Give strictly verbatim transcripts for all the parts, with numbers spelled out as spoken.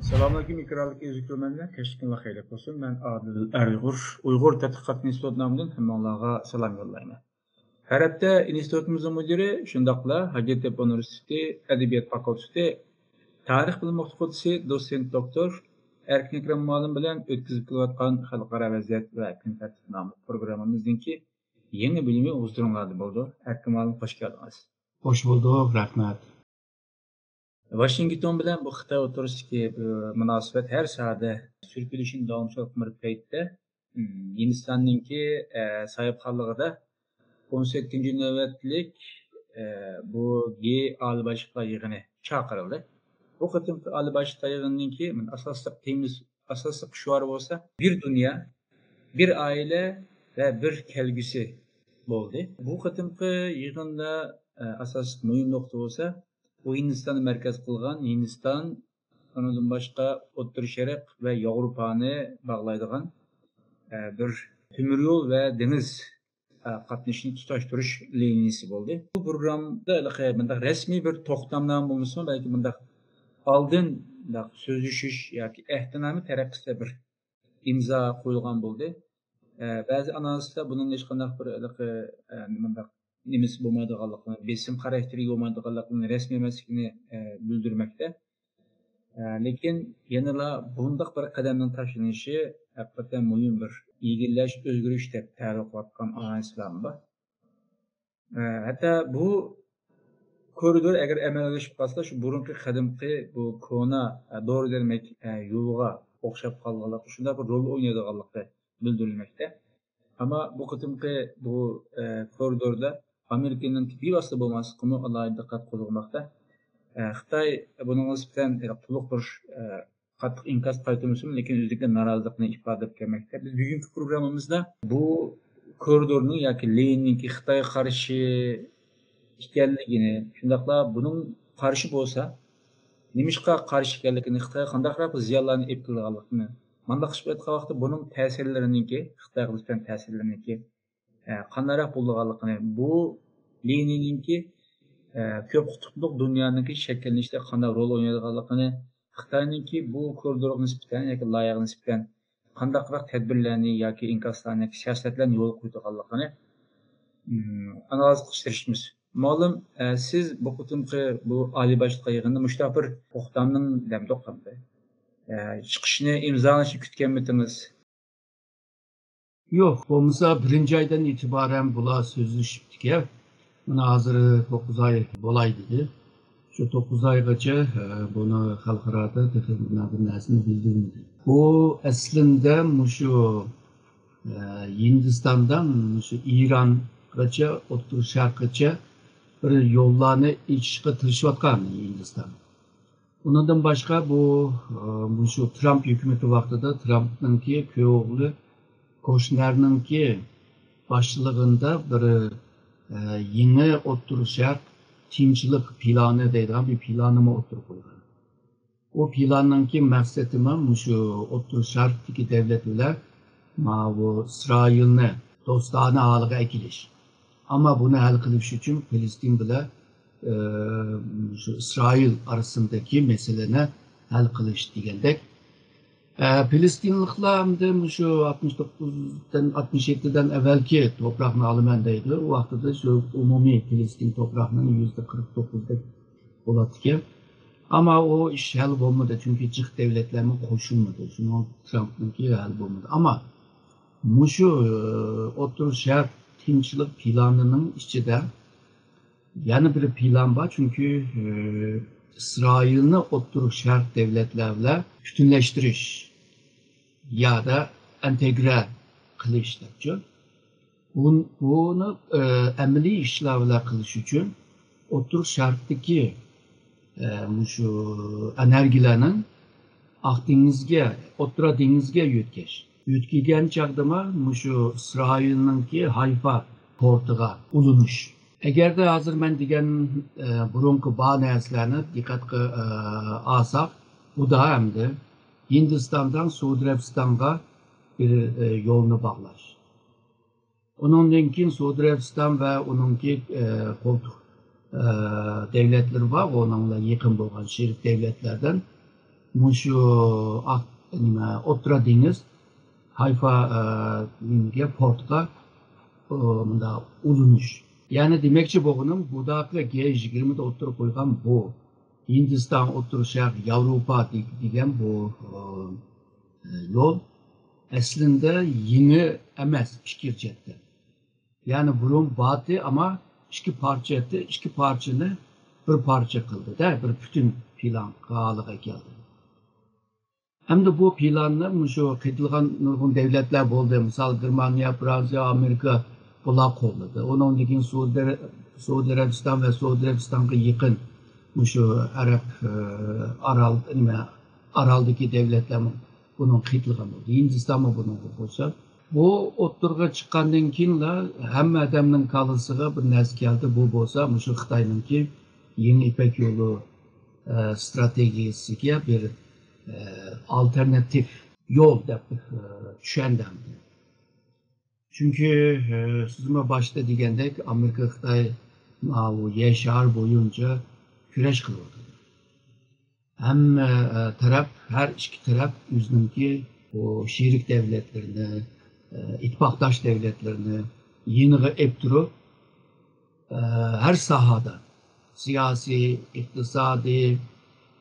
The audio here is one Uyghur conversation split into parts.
سالامۇئەلەيكۇم، ئىكراملىق ئۆزۈكلۈمەنلەر، كەچلىكىڭلار خەيرلىك بولسۇن. مەن ئادىل ئەرئۇيغۇر، ئۇيغۇر تەتقىقات ئىنستىتۇتى نامىدىن ھەممىڭلارغا سالام يوللايمەن. ھەر ھەپتە ئىنستىتۇتىمىزنىڭ مۇدىرى، شۇنداقلا ھاجەتتەپە ئۇنىۋېرسىتېتى ئەدەبىيات فاكۇلتېتى تارىخ بىلىم فاكۇلتېتى دوتسېنت دوكتور ئەركىن ئەكرەم مۇئەللىم بىلەن ئۆتكۈزۈپ كېلىۋاتقان خەلقئارا ۋەزىيەت ۋە كۈن تەرتىپى ناملىق پروگراممىمىزنىڭكى يېڭى بۆلۈمى ھۇزۇرۇڭلاردا بولىدۇ. ئەركىن مۇئەللىم، خوش كەلدىڭىز. خوش بولدۇق، رەھمەت. ۋاشىنگتون بىلەن بۇ خىتاي ئوتتۇرىسىدىكى، ئە، مۇناسىۋەت ھەر ساھەدە سۈركىلىشىنى داۋاملىشتۇرۇپ بىر پەيتتە، م، ھىندىستاننىڭكى، ئە، ساھىبخانلىقىدا ئون سەككىزىنچى نۆۋەتلىك، ئە، بۇ گې ئالىي باشلىقلار يىغىنى چاقىرىلدى. بۇ قېتىمقى ئالىي باشلىقلار يىغىنىنىڭكى، مانا، ئاساسلىق تېمىسى، ئاساسلىق شوئارى بولسا بىر دۇنيا، بىر ئائىلە ۋە بىر كەلگۈسى بولدى. بۇ قېتىمقى يىغىندا، ئە، ئاساسلىق مۇھىم نۇقتا بولسا، ئۇ ھىندىستاننى مەركەز قىلغان، ھىندىستان، ئۇنىڭدىن باشقا ئوتتۇرا شەرق ۋە ياۋروپانى باغلايدىغان، ئە، بىر تۆمۈر يول ۋە دېڭىز، ئە، قاتنىشىنى تۇتاشتۇرۇش لىنىيىسى بولدى. بۇ پروگراممىدا ھېلىقى مۇنداق رەسمىي بىر توختامنامە بولمىسىمۇ، بەلكى مۇنداق ئالدىن مۇنداق سۆزلىشىش ياكى ئەھدىنامە تەرەققىسىدە بىر ئىمزا قويۇلغان بولدى. ئە، بەزى ئانالىزلار بۇنىڭ ھېچقانداق بىر ھېلىقى، ئە، نېمانداق نېمىسى بولمايدىغانلىقىنى، بېسىم خاراكتېرىگە بولمايدىغانلىقىنى، رەسمىي ئەمەسلىكىنى، ئە، بىلدۈرمەكتە. ئە، لېكىن يەنىلا بۇنداق بىر قەدەمنىڭ تاشلىنىشى ھەقىقەتەن مۇھىم بىر يېگىرلەش، ئۆزگىرىش دەپ تەبىر قىلىۋاتقان ئانالىزلارمۇ بار. ئە، ھەتتا بۇ كورىدور ئەگەر ئەمەلىيلىشىپ قالسا، شۇ بۇرۇنقى قەدىمكى بۇ كونا، ئە، دورا دەرمەك، ئە، يولىغا ئوخشاپ قالغانلىقى، شۇنداق بىر رول ئوينايدىغانلىقى بىلدۈرۈلمەكتە. ئەمما بۇ قېتىمقى بۇ، ئە، كورىدوردا ئامېرىكىنىڭ بىۋاسىتە بولماسلىقىمۇ ئالاھىدە دىققەت قوزغىماقتا. ئە، خىتاي بۇنىڭغا نىسبەتەن تولۇق بىر، ئە، قاتتىق ئىنكاس قايتۇرمىسىمۇ، لېكىن ئۆزىدىكى نارازىلىقىنى ئىپادىلەپ كەلمەكتە. بىز بۈگۈنكى پروگراممىمىزدا بۇ كورىدورنىڭ ياكى لېنىننىڭكى خىتايغا قارشى ئىكەنلىكىنى، شۇنداقلا بۇنىڭ قارشى بولسا، نېمىشقا قارشى ئىكەنلىكىنى، خىتايغا قانداقراق زىيانلارنى ئېلىپ كېلىدىغانلىقىنى، مانداق قىلىپ ئېيتقان ۋاقىتتا بۇنىڭ تەسىرلىرىنىڭكى، خىتايغا نىسبەتەن تەسىرلىرىنىڭكى، ئە، قانداقراق بولىدىغانلىقىنى، بۇ لىنىنىڭكى، ئە، كۆپ قۇتۇپلۇق دۇنيانىڭكى شەكىللىنىشىدە قانداق رول ئوينايدىغانلىقىنى، خىتاينىڭكى بۇ كورىدورغا نىسبەتەن ياكى لايىھەگە نىسبەتەن قانداقراق تەدبىرلەرنى ياكى ئىنكاسلارنى، سىياسەتلەرنى يولغا قويىدىغانلىقىنى، ئىم، ئانالىز قىلىشقا تىرىشىمىز. مۇئەللىم، ئە، سىز بۇ قېتىمقى بۇ ئالىي باشلىقلار يىغىنىدا مۇشۇنداق بىر توختامنىڭ دەمدۇق قىلدى. ئە، چىقىشىنى ئىمزالىنىشىنى كۈتكەنمىدىڭىز؟ يوق، بولمىسا بىرىنچى ئايدىن ئېتىبارەن بۇلار سۆزلىشىپتىكەن. مانا ھازىر توققۇز ئاي بولاي دېدى. شۇ توققۇز ئايغىچە، ئە، بۇنى خەلقئارادا تېخى بۇنداق بىر نەرسىنى بىلدۈرمىدى. بۇ ئەسلىندە مۇشۇ، ئە، ھىندىستاندىن مۇشۇ ئىرانغىچە، ئوتتۇرا شەرققىچە بىر يوللارنى ئېچىشقا تىرىشىۋاتقان ھىندىستان. ئۇنىڭدىن باشقا بۇ، ئە، مۇشۇ ترامپ ھۆكۈمىتى ۋاقتىدا ترامپنىڭكى كۆك ئوغلى كوشنەرنىڭكى باشچىلىقىدا بىر، ئە، يېڭى ئوتتۇرا شەرق تىنچلىق پىلانى دەيدىغان بىر پىلاننىمۇ ئوتتۇرىغا قويغان. ئۇ پىلاننىڭكى مەقسىتىمۇ مۇشۇ ئوتتۇرا شەرقتىكى دۆلەتلەر ماۋۇ ئىسرائىلنى دوستانە ھالىغا ئەكېلىش. ئەمما بۇنى ھەل قىلىش ئۈچۈن پىلىستىن بىلەن، ئە، مۇشۇ ئىسرائىل ئارىسىندىكى مەسىلىنى ھەل قىلىش دېگەندەك. ئە، پىلىستىنلىقلار ئەمدى مۇشۇ ئاتمىش توققۇزدىن، ئاتمىش يەتتىدىن ئەۋۋەلكى توپراقنى ئالىمەن دەيدۇ. ئۇ ۋاقتىدا شۇ ئومۇمىي پىلىستىن توپراقنىڭ يۈزدە قىرىق توققۇزدەك بولاتتىكەن. ئەمما ئۇ ئىش ھەل بولمىدى، چۈنكى جىق دۆلەتلەرمۇ قوشۇلمىدى. شۇڭا ترامپنىڭكى ھەل بولمىدى. ئەمما مۇشۇ، ئە، ئوتتۇرا شەرق تىنچلىق پىلانىنىڭ ئىچىدە يەنە بىر پىلان بار، چۈنكى، ئى، ئىسرائىلنى ئوتتۇرا شەرق دۆلەتلەر بىلەن پۈتۈنلەشتۈرۈش يادا ئىنتېگرە قىلىش دەپچۇ. بۇن-، بۇنى، ئى، ئەمەلىي ئىشلار بىلەن قىلىش ئۈچۈن ئوتتۇرا شەرقتىكى، ئى، مۇشۇ ئېنېرگىيەلەرنىڭ ئاق دېڭىزگە، ئوتتۇرا دېڭىزگە يۆتكەش. يۆتكىگەن چاغدىمۇ مۇشۇ ئىسرائىلنىڭكى ھايفا پورتىغا ئۇلىنىش. ئەگەردە ھازىر مەن دېگەن، ئە، بۇرۇنقى بار نەرسىلەرنى دىققەتكە، ئە، ئالساق، بۇ دا ئەمدى ھىندىستاندىن سئۇدى ئەرەبىستانغا بىر، ئە، يولنى باغلاش. ئۇنىڭدىن كېيىن سئۇدى ئەرەبىستان ۋە ئۇنىڭكى، ئە، قولتۇق، ئە، دۆلەتلىرى بار، ئۇنىڭغا يېقىن بولغان شېرىك دۆلەتلەردىن مۇشۇ ئاق، نېمە، ئوتتۇرا دېڭىز، ھايفا، ئە، نېمىگە، پورتقا، ئۇ، مۇنداق ئۇلىنىش. يەنى دېمەكچى بولغىنىم، بۇداقى گې يىگىرمىدە ئوتتۇرىغا قويغان بۇ ھىندىستان، ئوتتۇرا شەرق، ياۋروپا دېگ-، دېگەن بۇ، ئە، يول ئەسلىندە يېڭى ئەمەس پىكىر جەھەتتە. يەنى بۇرۇن بارتى، ئەمما ئىككى پارچە ئەتتى، ئىككى پارچىنى بىر پارچە قىلدى-دە، بىر پۈتۈن پىلان ھالىغا كەلدى. ئەمدى بۇ پىلاننى مۇشۇ قېتىلغان نۇرغۇن دەۋلەتلەر بولدى. مىسال، گېرمانىيە، فرانسىيە، ئامېرىكا بۇلار قوللىدى. ئۇنىڭدىن كېيىن سعۇدى ئەر-، سعۇدى ئەرەبىستان ۋە سعۇدى ئەرەبىستانغا يېقىن مۇشۇ ئەرەب، ئە، ئارال، نېمە، ئارالدىكى دەۋلەتلەرمۇ بۇنىڭغا قېتىلغان بولدى. ھىندىستانمۇ بۇنىڭغا قوشۇلدى. بۇ ئوتتۇرىغا چىققاندىن كېيىنلا ھەممە ئادەمنىڭ كاللىسىغا بىر نەرسە كەلدى. بۇ بولسا مۇشۇ خىتاينىڭكى يېڭى يىپەك يولى، ئە، ستراتېگىيىسىگە بىر، ئە، ئالتېرناتىپ يول دەپ، ئە، چۈشەندى. چۈنكى، ئە، سىزمۇ باشتا دېگەندەك، ئامېرىكا، خىتاي ماۋۇ يەر شارى بويىچە كۈرەش قىلىۋاتىدۇ. ھەممە، ئە، تەرەپ، ھەر ئىككى تەرەپ ئۆزىنىڭكى بۇ شېرىك دەۋلەتلىرىنى، ئە، ئىتتىپاقداش دەۋلەتلىرىنى يېنىغا ئېلىپ تۇرۇپ، ئە، ھەر ساھەدە، سىياسىي، ئىقتىسادىي،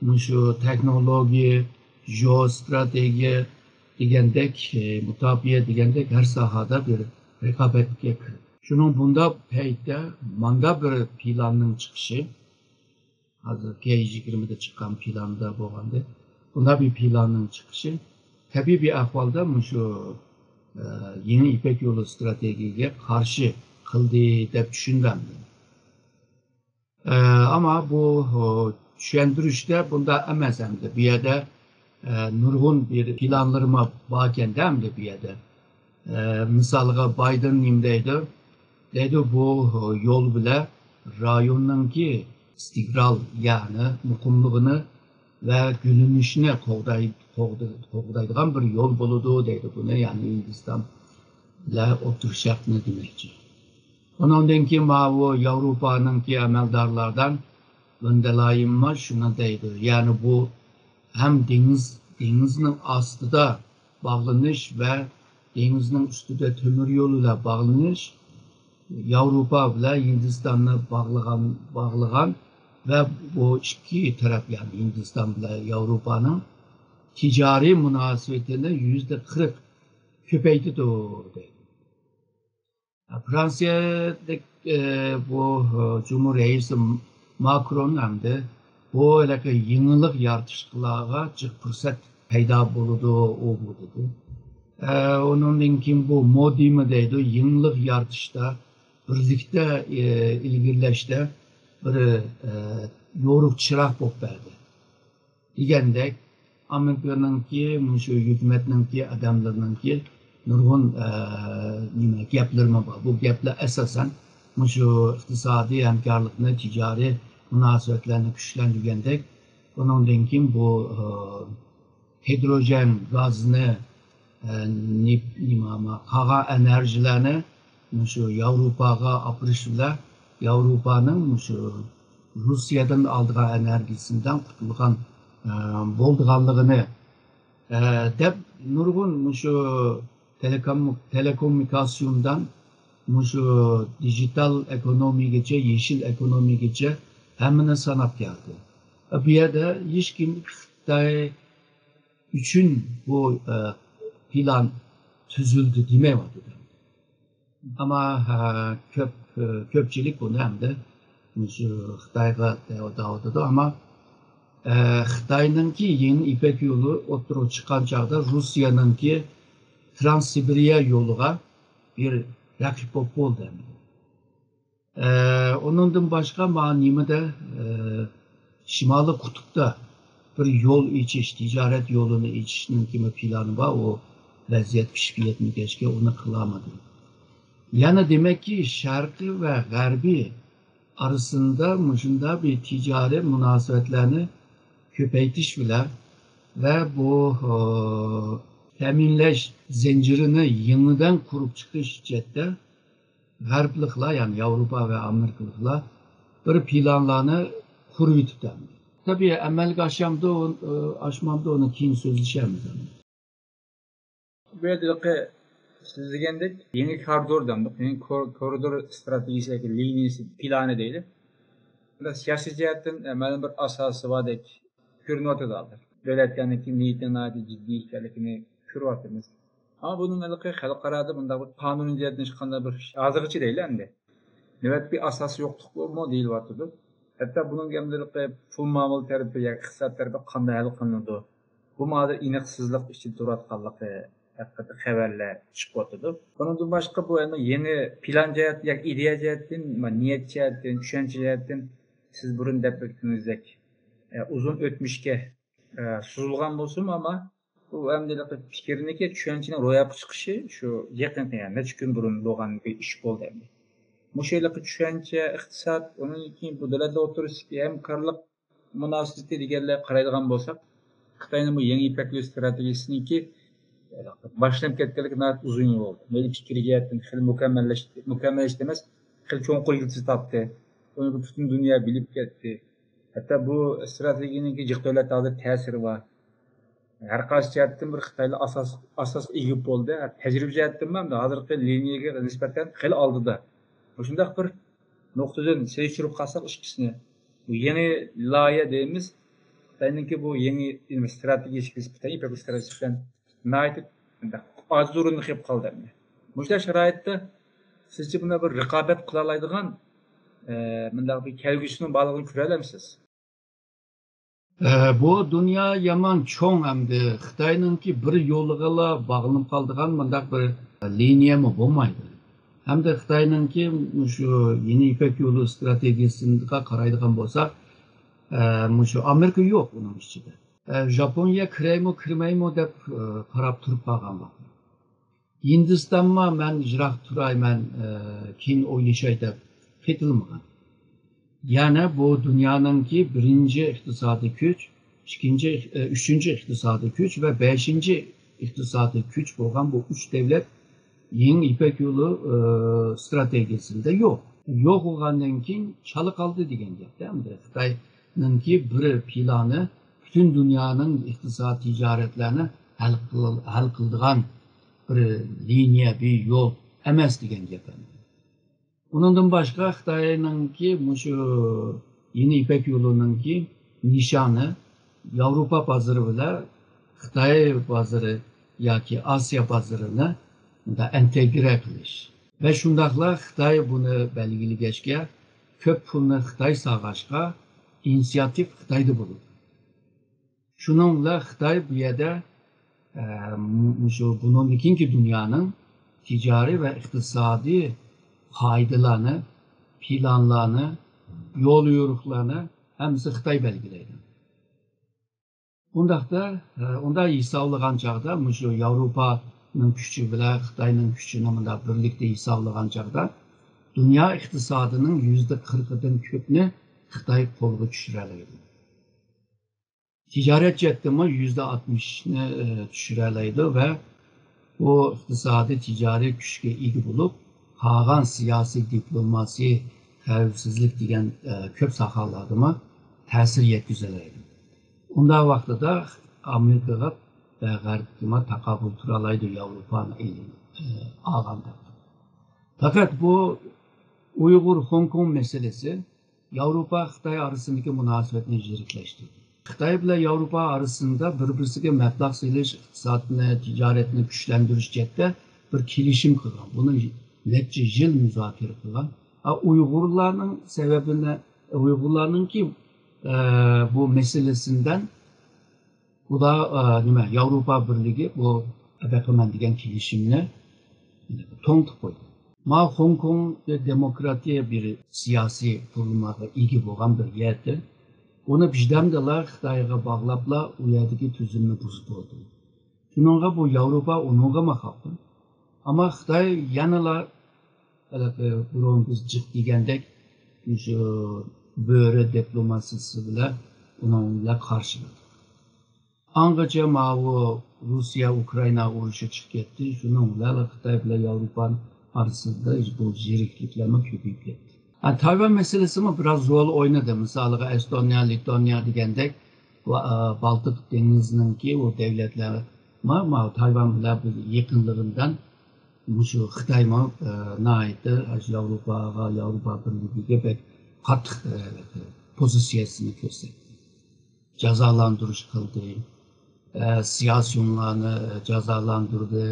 مۇشۇ تېخنولوگىيە، جېئوستراتېگىيە دېگەندەك، ئە، مۇداپىئە دېگەندەك ھەر ساھەدە بىر رىقابەتكە كىرىپ. شۇنىڭ بۇنداق پەيتتە ماندا بىر پىلاننىڭ چىقىشى، ھازىر گې يىگىرمىدە چىققان پىلاندا بولغاندا، بۇنداق بىر پىلاننىڭ چىقىشى تەبىئىي بىر ئەھۋالدا مۇشۇ، ئە، يېڭى يىپەك يولى ستراتېگىيىگە قارشى قىلدى دەپ چۈشىنىمەن. ئە، ئەمما بۇ، ئۇ، چۈشەندۈرۈشتە بۇنداق ئەمەس ئەمدى. بۇ يەردە، ئە، نۇرغۇن بىر پىلانلىرىمۇ باركەندە ئەمدى بۇ يەردە. ئە، مىسالغا بايدېن نېمە دەيدۇ؟ دەيدۇ، بۇ يول بىلەن رايوننىڭكى ئىستىقرار، يەنى مۇقىملىقىنى ۋە گۈللىنىشىنى قوغداي-، قوغدا-، قوغدايدىغان بىر يول بولىدۇ دەيدۇ بۇنى، يەنى ھىندىستان بىلەن ئوتتۇرا شەرقنى دېمەكچى. ئۇنىڭدىن كېيىن ماۋۇ ياۋروپانىڭكى ئەمەلدارلاردىن ۋون دېر لايېنمۇ شۇنى دەيدۇ، يەنى بۇ ھەم دېڭىز، دېڭىزنىڭ ئاستىدا باغلىنىش ۋە دېڭىزنىڭ ئۈستىدە تۆمۈر يول بىلەن باغلىنىش، ياۋروپا بىلەن ھىندىستاننى باغلىغان، باغلىغان ۋە بۇ ئىككى تەرەپ، يەنى ھىندىستان بىلەن ياۋروپانىڭ تىجارىي مۇناسىۋىتىنى يۈزدە قىرىق كۆپەيتىدۇ، دەيدۇ. فرانسىيەدىكى، ئە، بۇ، ئە، جۇمھۇر رەئىسى ماكرون ئەمدى بۇ ھېلىقى يېڭىلىق يارىتىشلارغا جىق پۇرسەت پەيدا بولىدۇ، ئۇ بۇ دېدى. ئە، ئۇنىڭدىن كېيىن بۇ مودىمۇ دەيدۇ، يېڭىلىق يارىتىشتا، بىرلىكتە، ئە، ئىلگىرىلەشتە بىر، ئە، يورۇق چىراغ بولۇپ بەردى. دېگەندەك، ئامېرىكىنىڭكى، مۇشۇ ھۆكۈمەتنىڭكى، ئادەملىرىنىڭكى نۇرغۇن، ئە، نېمە، گەپلىرىمۇ بار. بۇ گەپلەر ئاساسەن مۇشۇ ئىقتىسادىي ھەمكارلىقنى، تىجارىي مۇناسىۋەتلەرنى كۈچلەندۈرگەندەك، ئۇنىڭدىن كېيىن بۇ، ئە، ھىدروجېن گازنى، ئە، نېپ-، نېمە، قالغان ئېنېرگىيەلەرنى مۇشۇ ياۋروپاغا ئاپىرىش بىلەن ياۋروپانىڭ مۇشۇ روسىيەدىن ئالىدىغان ئېنېرگىيەسىدىن قۇتۇلغان، ئە، بولىدىغانلىقىنى، ئە، دەپ نۇرغۇن مۇشۇ تېلېكوم-، تېلېكوممۇنىكاتسىيوندىن مۇشۇ دىجىتال ئېكونومىيىگىچە، يېشىل ئېكونومىيىگىچە ھەممىنى ساناپ كەلدى. بۇ يەردە ھېچكىم خىتاي ئۈچۈن بۇ، ئە، پىلان تۈزۈلدى دېمەيۋاتىدۇ. ئەمما، ئە، كۆپ، ئە، كۆپچىلىك بۇنى ئەمدى مۇشۇ خىتايغا دەۋ-، دەۋاتىدۇ. ئەمما، ئە، خىتاينىڭكى يېڭى يىپەك يولى ئوتتۇرىغا چىققان چاغدا روسىيەنىڭكى ترانسسىبىرىيە يولىغا بىر رەقىب بولۇپ بولدى ئەمدى. ئە، ئۇنىڭدىن باشقا، مانا نېمىدە، ئە، شىمالىي قۇتۇپتا بىر يول ئېچىش، تىجارەت يولىنى ئېچىشنىڭ كىمى پىلانى بار، ئۇ ۋەزىيەت پىشىپ يەتمىگەچكە ئۇنى قىلالمىدى. يەنە دېمەككى، شەرقىي ۋە غەربىي ئارىسىدا مۇشۇنداق بىر تىجارىي مۇناسىۋەتلەرنى كۆپەيتىش بىلەن ۋە بۇ، ئە، تەمىنلەش زەنجىرىنى يېڭىدىن قۇرۇپ چىقىش جەھەتتە غەربلىكلەر، يەنى ياۋروپا ۋە ئامېرىكىلىقلار بىر پىلانلارنى قۇرۇۋېتىپتۇ. تەبىئىي، ئەمەلگە ئاشامدۇ، ئاشمامدۇ، ئۇنى كېيىن سۆزلىشەرمىز. بۇ يەردە سىز دېگەندەك يېڭى كارىدور دەمدۇق، يېڭى كور-، كورىدور ئىستراتېگىيىسى ياكى لىنىيىسى، پىلانى دەيلى. بۇندا سىياسىي جەھەتتىن، ئە، مەلۇم بىر ئاساسى باردەك كۆرۈنۈۋاتىدۇ ھازىر. دۆلەتلەرنىڭكى نىيىتىنىڭ ناھايىتى جىددىي ئىكەنلىكىنى كۆرۈۋاتىمىز. ئەمما بۇنىڭ ھېلىقى خەلقئارادا بۇنداق بىر قانۇنىي جەھەتتىن ھېچقانداق بىر، ھازىرغىچە دەيلى ئەمدى، نۆۋەتتىكى ئاساسى يوقلۇقمۇ دېيىلىۋاتىدۇ. ھەتتا بۇنىڭ ئەمدى ھېلىقى پۇل مۇئامىلە تەرىپى ياكى ئىقتىساد تەرىپى قانداق ھەل قىلىنىدۇ؟ بۇمۇ ھازىر ئېنىقسىزلىق ئىچىدە تۇرۇۋاتقانلىقى ھەققىدە خەۋەرلەر چىقىۋاتىدۇ. بۇنىڭدىن باشقا، بۇ ئەمدى يېڭى پىلان جەھەت ياكى ئىدىيە جەھەتتىن، نىيەت جەھەتتىن، چۈشەنچە جەھەتتىن سىز بۇرۇن دەپ ئۆتكىنىڭىزدەك، ئە، ئۇزۇن ئۆتمۈشكە، ئە، سوزۇلغان بولسىمۇ، ئەمما بۇ ئەمدى پىكىرنىڭكى، چۈشەنچىنىڭ روياپقا چىقىشى شۇ يېقىنقى، يەنى نەچچە كۈن بۇرۇن بولغان بىر ئىش بولدى ئەمدى. مۇشۇ ھېلىقى چۈشەنچە، ئىقتىساد، ئۇنىڭدىن كېيىن بۇ دۆلەتلەر ئوتتۇرىسىدىكى ھەمكارلىق مۇناسىۋىتى دېگەنلەرگە قارايدىغان بولساق، خىتاينىڭ بۇ يېڭى يىپەك يولى ئىستراتېگىيىسىنىڭكى باشلىنىپ كەتكەنلىكى ناھايىتى ئۇزۇن يول بولدى. مەيلى پىكىر جەھەتتىن خېلى مۇكەممەللەش-، مۇكەممەللەشتى ئەمەس، خېلى چوڭقۇر يىلتىز تاپتى. بۇنى پۈتۈن دۇنيا بىلىپ كەتتى. ھەتتا بۇ ئىستراتېگىيەنىڭكى جىق دۆلەتتە ھازىر تەسىرى بار. ھەر قايسى جەھەتتىن بىر خىتايلار ئاساس-، ئاساسقا ئىگە بولدى. تەجرىبە جەھەتتىنمۇ ھازىرقى لىنىيەگە نىسبەتەن خېلى ئالدىدا. مۇشۇنداق بىر نۇقتىدىن سېلىشتۇرۇپ قالساق ئىككىسىنى، بۇ يېڭى لايىھە دەيمىز، خىتاينىڭكى بۇ يېڭى ئىستراتېگىيەسى نىسبەتەن، يىپەك ستراتېگىيەسى بىلەن ناھايىتى ئاجىز ئورۇندا قېلىپ قالدى ئەمدى. مۇشۇنداق شارائىتتا سىزچە بۇنداق بىر رىقابەت قىلالايدىغان، ئە، مۇنداق بىر كەلگۈسىنىڭ بارلىقىنى كۆرەلەمسىز؟ ئە، بۇ دۇنيا يامان چوڭ ئەمدى. خىتاينىڭكى بىر يولىغىلا باغلىنىپ قالىدىغان مۇنداق بىر لىنىيەمۇ بولمايدۇ. ھەمدە خىتاينىڭكى مۇشۇ يېڭى يىپەك يولى ئىستراتېگىيەسىگە قارايدىغان بولساق، ئە، مۇشۇ ئامېرىكا يوق ئۇنىڭ ئىچىدە. ئە، ژاپونىيە كىرەيمۇ، كىرمەيمۇ دەپ، ئە، قاراپ تۇرۇپ قالغان بولدى. ھىندىستانمۇ مەن يىراق تۇراي، مەن، ئە، كېيىن ئويلىشاي دەپ قېتىلمىغان. يەنى بۇ دۇنيانىڭكى بىرىنچى ئىقتىسادىي كۈچ، ئىككىنچى، ئە، ئۈچىنچى ئىقتىسادىي كۈچ ۋە بەشىنچى ئىقتىسادىي كۈچ بولغان بۇ ئۈچ دۆلەت يېڭى يىپەك يولى، ئە، ئىستراتېگىيەسىدە يوق. يوق بولغاندىن كېيىن چالا قالدى دېگەن گەپتە. ئەمدى خىتاينىڭكى بىر پىلانى پۈتۈن دۇنيانىڭ ئىقتىساد، تىجارەتلەرنى ھەل قىل-، ھەل قىلىدىغان بىر لىنىيە، بىر يول ئەمەس دېگەن گەپ ئەمدى. ئۇنىڭدىن باشقا خىتاينىڭكى مۇشۇ يېڭى يىپەك يولىنىڭكى نىشانى ياۋروپا بازىرى بىلەن خىتاي بازىرى ياكى ئاسىيا بازىرىنى مۇنداق ئىنتېگرە قىلىش. ۋە شۇنداقلا خىتاي بۇنى بەلگىلىگەچكە، كۆپ پۇلنى خىتاي سالغاچقا، ئىنىسىياتىپ خىتايدا بولىدۇ. شۇنىڭ بىلەن خىتاي بۇ يەردە، ئە، مۇ-، مۇشۇ بۇنىڭدىن كېيىنكى دۇنيانىڭ تىجارىي ۋە ئىقتىسادىي قائىدىلارنى، پىلانلارنى، يول يورۇقلارنى ھەممىسى خىتاي بەلگىلەيدۇ. ئۇنداقتا، ئە، ئۇنداق ھېسابلىغان چاغدا، مۇشۇ ياۋروپانىڭ كۈچى بىلەن خىتاينىڭ كۈچىنى مۇنداق بىرلىكتە ھېسابلىغان چاغدا، دۇنيا ئىقتىسادىنىڭ يۈزدە قىرىقىدىن كۆپنى خىتاي قولغا چۈشۈرەلەيدۇ. تىجارەت جەھەتتىمۇ يۈزدە ئاتمىشنى، ئە، چۈشۈرەلەيدۇ ۋە بۇ ئىقتىسادىي تىجارىي كۈچكە ئىگە بولۇپ، قالغان سىياسىي، دىپلوماسىي، خەۋپسىزلىك دېگەن، ئە، كۆپ ساھەلەردىمۇ تەسىر يەتكۈزەلەيدۇ. ئۇنداق ۋاقتىدا ئامېرىكىغا ۋە غەربكىمۇ تاقابىل تۇرالايدۇ ياۋروپانى ئېلىپ، ئە، ئالغاندا. پەقەت بۇ ئۇيغۇر، خوڭكوڭ مەسىلىسى ياۋروپا، خىتاي ئارىسىدىكى مۇناسىۋەتنى يىرىكلەشتۈردى. خىتاي بىلەن ياۋروپا ئارىسىدا بىر-بىرسىگە مەبلەغ سېلىش، ئىقتىسادنى، تىجارەتنى كۈچلەندۈرۈش جەھەتتە بىر كېلىشىم قىلغان. بۇنى نەچچە يىل مۇزاكىرە قىلغان. ئا، ئۇيغۇرلارنىڭ سەۋەبىنى، ئۇيغۇرلارنىڭكى، ئە، بۇ مەسىلىسىدىن بۇلار، ئە، نېمە، ياۋروپا بىرلىكى بۇ ئەبەقىمەن دېگەن كېلىشىمنى توڭتۇپ قويدى. ما خوڭكوڭ دېموكراتىيە بىر سىياسىي قۇرۇلمىغا ئىگە بولغان بىر يەردە، ئۇنى بىردەمدىلا خىتايغا باغلاپلا ئۇ يەردىكى تۈزۈمنى بۇزۇپ بولدى. شۇنىڭغا بۇ ياۋروپا ئۇنىڭغىمۇ خاپا. ئەمما خىتاي يەنىلا ھېلىقى بۇرۇن بىز جىق دېگەندەك مۇشۇ بۆرە دىپلوماتىيىسى بىلەن ئۇنىڭ بىلەن قارشىلىدى. ئاڭغىچە ماۋۇ رۇسىيە ئۇكرائىنا ئۇرۇشى چىقىپ كەتتى. شۇنىڭ بىلەن خىتاي بىلەن ياۋروپا ئارىسىدا بۇ يىرىكلىكلەرمۇ كۆپىيىپ كەتتى. تايۋان مەسىلىسىمۇ بىراز رول ئوينىدى. مىسالىغا، ئەستونىيە، لىتونىيە دېگەندەك، ۋە، ئا، بالتىق دېڭىزىنىڭكى ئۇ دۆلەتلەر ما، ما، تايۋان بىلەن بىر يېقىنلىقىدىن مۇشۇ خىتايمۇ، ئا، ناھايىتى ئاشۇ ياۋروپاغا، ياۋروپا بىرلىكىگە بەك قاتتىق، ئا، پوزىتسىيەسىنى كۆرسەتتى. جازالاندۇرۇش قىلدى. ئە، سىياسىيونلارنى جازالاندۇردى،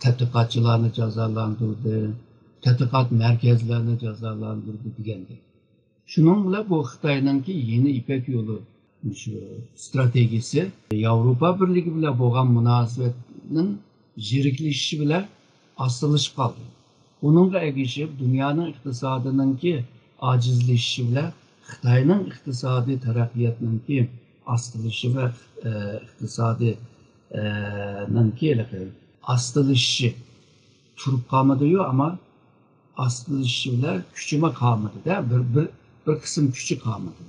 تەتقىقاتچىلارنى جازالاندۇردى، تەتقىقات مەركەزلەرنى جازالاندۇردى دېگەندەك. شۇنىڭ بىلەن بۇ خىتاينىڭكى يېڭى يىپەك يولى شۇ ستراتېگىيىسى ياۋروپا بىرلىكى بىلەن بولغان مۇناسىۋەتنىڭ يىرىكلىشىشى بىلەن ئاستىلىشىپ قالدى. ئۇنىڭغا ئەگىشىپ، دۇنيانىڭ ئىقتىسادىنىڭكى ئاجىزلىشىشى بىلەن خىتاينىڭ ئىقتىسادىي تەرەققىياتنىڭكى ئاستىلىشىشى ۋە، ئە، ئىقتىسادىي، ئە، نىڭكى ھېلىقى ئاستىلىشىشى تۇرۇپ قالمىدىيۇ، ئەمما ئاستىلىشىشى بىلەن كۈچىمۇ قالمىدى-دە، بىر، بىر، بىر قىسىم كۈچى قالمىدى.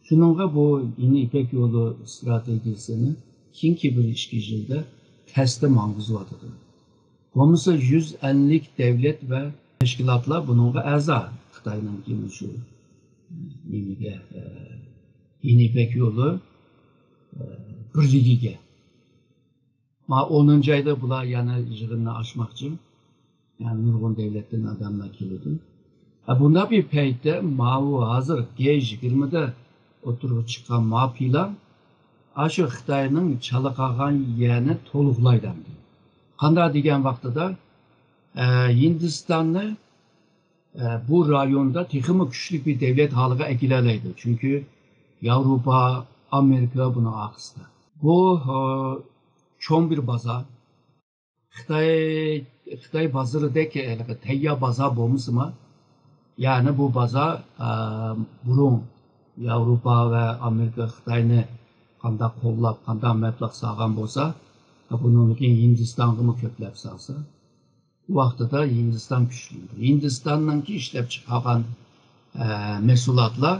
شۇنىڭغا بۇ يېڭى يىپەك يولى ستراتېگىيىسىنى كېيىنكى بىر ئىككى يىلدا تەستە ماڭغۇزۇۋاتىدۇ. بولمىسا يۈز ئەللىك دەۋلەت ۋە تەشكىلاتلار بۇنىڭغا ئەزا. خىتاينىڭكى مۇشۇ نېمىگە، ئە، يېڭى يىپەك يولى، ئە، بىرلىكىگە. ما ئونىنچى ئايدا بۇلار يەنە يىغىننى ئاچماقچى. يەنى نۇرغۇن دەۋلەتتىن ئادەملەر كېلىدۇ. ھە، بۇنداق بىر پەيتتە ماۋۇ ھازىر گې يىگىرمىدە ئوتتۇرىغا چىققان ما پىلان ئاشۇ خىتاينىڭ چالا قالغان يەرنى تولۇقلايدۇ ئەمدى. قانداق دېگەن ۋاقتىدا، ئە، ھىندىستاننى، ئە، بۇ رايوندا تېخىمۇ كۈچلۈك بىر دەۋلەت ھالىغا ئەكېلەلەيدۇ. چۈنكى ياۋروپا، ئامېرىكا بۇنىڭ ئارقىسىدا. بۇ، ئە، چوڭ بىر بازار. خىتاي، خىتاي بازىرىدەك ھېلىقى تەييار بازار بولمىسىمۇ، يەنى بۇ بازار، ئە، بۇرۇن ياۋروپا ۋە ئامېرىكا خىتاينى قانداق قوللاپ، قانداق مەبلەغ سالغان بولسا، بۇنىڭدىن كېيىن ھىندىستانغىمۇ كۆپلەپ سالسا، بۇ ۋاقتىدا ھىندىستان كۈچلىنىدۇ. ھىندىستاننىڭكى ئىشلەپ چىقارغان، ئە، مەھسۇلاتلار